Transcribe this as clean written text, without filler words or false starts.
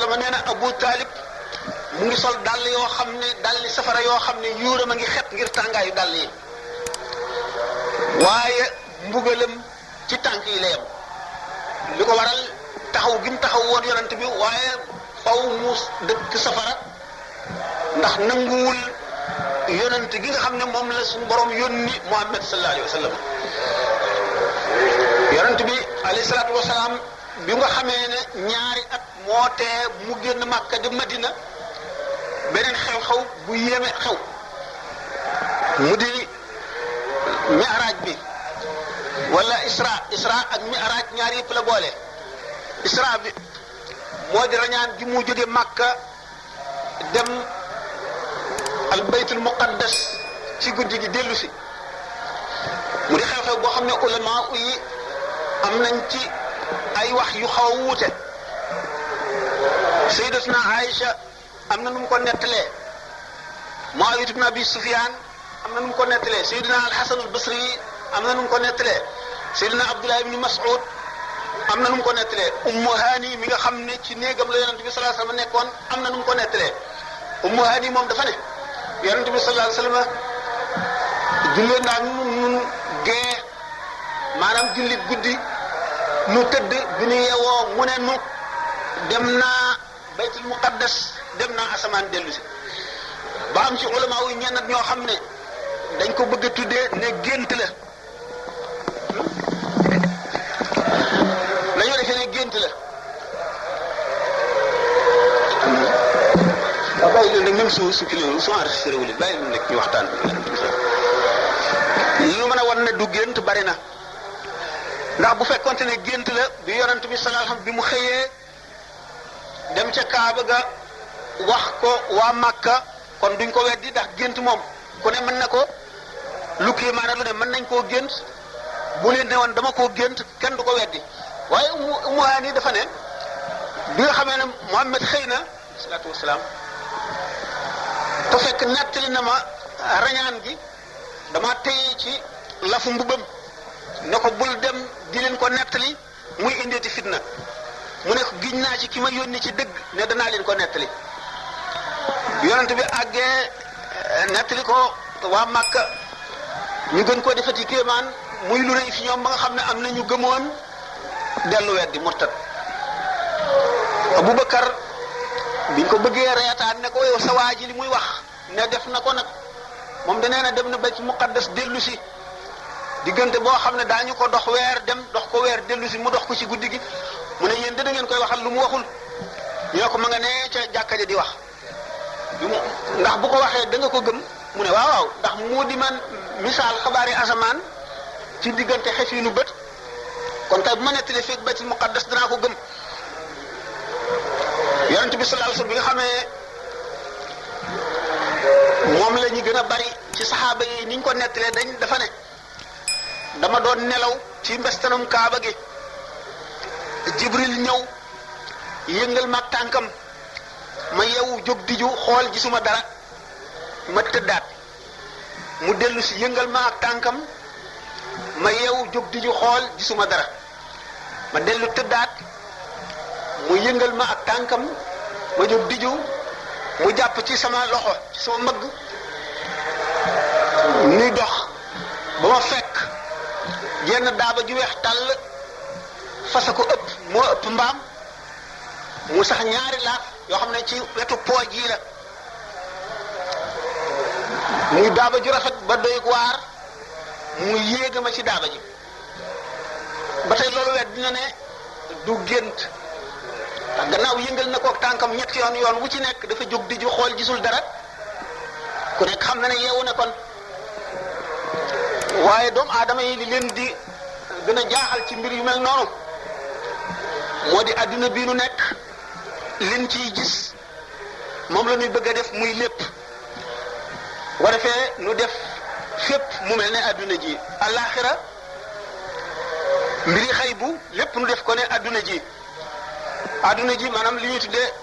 alayhi wasallam nee na Abu Talib mu ngi sol dàll yoo xam ne dàlli safara yoo xam ne yuuram a ngi xet ngir tàngaayu dàll yi waaye mbugalam ci tànk yi la yem li ko waral taxaw gi mu taxaw woon yonent bi waaye faw mu dëkk safara ndax nanguwul yonent gi nga xam ne moom la suñu borom yónni Muhammad sallallahu alayhi wa sallam yonent bi alayhi salaatu wa salaam bi nga xamee ne ñaari at moo tee mu génn Makka di Madina beneen xew-xew bu yéeme xew mu di mi'raaj bi wala isra ak mi'raaj ñaar yëpp la boole isra bi moo di rañaan gi mu jóge Makka dem al baytul muqaddas ci guddi gi dellu si mu di xew-xew boo xam ne ulama yi am nañ ci ay wax yu xaw a wuute sayyidatuna Aïcha am na nu mu ko nettalee Muawiya ibn Abi Sufyan am na nu mu ko nettalee sayyidina al-Hasan al-Basri am na nu mu ko nettalee sayyidina Abdullah ibn Mas'ud am na nu mu ko nettalee Ummu Hani mi nga xam ne ci néegam la yonent bi sallallahu alayhi wasallam nekkoon am na nu mu ko nettalee Ummu Hani moom dafa ne yonent bi sallallahu alayhi wasallam jullee naa nun gee maanaam julli guddi nu tëdd bi nu yeewoo mu ne nu dem naa baytul muqaddas dem naa asamaan dellu si ba am ci ulama yu ñenn ñoo xam ne dañ ko bëgg a tuddee ne gént la dañoo defee ne gént la waaw bàyyi leen rek même su kii su enregistré wu leen bàyyi leen rek ñu waxtaan lu mën a wan ne du gént bari na ndax bu fekkonte ne gént la bi yonent bi sallallahu alayhi wasallam bi mu xëyee dem ca Kaaba ga wax ko waa Makka kon duñ ko weddi ndax gént moom ku ne mën na ko lu kii maanaam lu ne mën nañ koo gént bu leen ne woon dama koo gént kenn du ko weddi waaye Ummu Hani dafa ne bi nga xamee ne Muhammad xëy na salaatu wasalaam te fekk nettali na ma rañaan gi dama téye ci lafu mbubam ne ko bul dem di leen ko nettali muy indeeti fitna mu ne ko giñ naa ci ki ma yónni ci dëgg ne danaa leen ko nettali yonent bi àggee nettali ko waa Makka ñu gën koo defati kéemaan muy lu rëy fi ñoom ba nga xam ne am na ñu gëmoon dellu weddi murtad Abubakar biñ ko bëggee reetaan ne ko yow sa waa ji li muy wax ne def na ko nag moom da nee na dem na baytul muqaddas dellu si diggante boo xam ne daañu ko dox weer dem dox ko weer dellu si mu dox ko ci guddi gi mu ne yéen da ngeen koy waxal lu mu waxul ñu ne ko ma nga ne ca jàkka ja di wax ndax bu ko waxee da nga ko gëm mu ne waaw waaw ndax moo di man misaal xabaari asamaan ci diggante xef yi nu bët kon tey bu ma nettalee fekk baytul muqaddas danaa ko gëm yonent bi sallallahu alayhi wasallam bi nga xamee moom la ñu gën a bari ci saxaaba yi niñ ko nettalee dafa ne dama doon nelaw ci mbestanum Kaaba gi Jibril ñëw yëngal ma tànkam ma yeewu jóg diju xool gisuma dara ma tëddaat mu dellu si yëngal ma ak tànkam ma yeewu jóg diju xool gisuma dara ma dellu tëddaat mu yëngal ma ak tànkam ma jóg diju mu jàpp ci sama loxo ci sama mbëgg nuy dox ba ma fekk jenn daaba ju weex tàll fasa ko ëpp moo ëpp mbaam mu sax ñaari laaf yoo xam ne ci wetu pooj yi la muy daaba ju rafet ba doy waar mu yéega ma ci daaba ji ba tey loolu wet dina ne du gént ndax gannaaw yëngal na kook tànkam ñetti yoon wu ci nekk dafa jóg di ju xool gisul dara ku nekk xam na ne yeewu ne kon waaye doomu aadama yi li leen di gën a jaaxal ci mbir yu mel noonu moo di adduna bii nu nekk liñ ciy gis moom la ñuy bëgg a def muy lépp war defee nu def fépp mu mel ne adduna ji alaxira mbiri xëy bu lépp nu def ko ne adduna ji maanaam li ñuy tuddee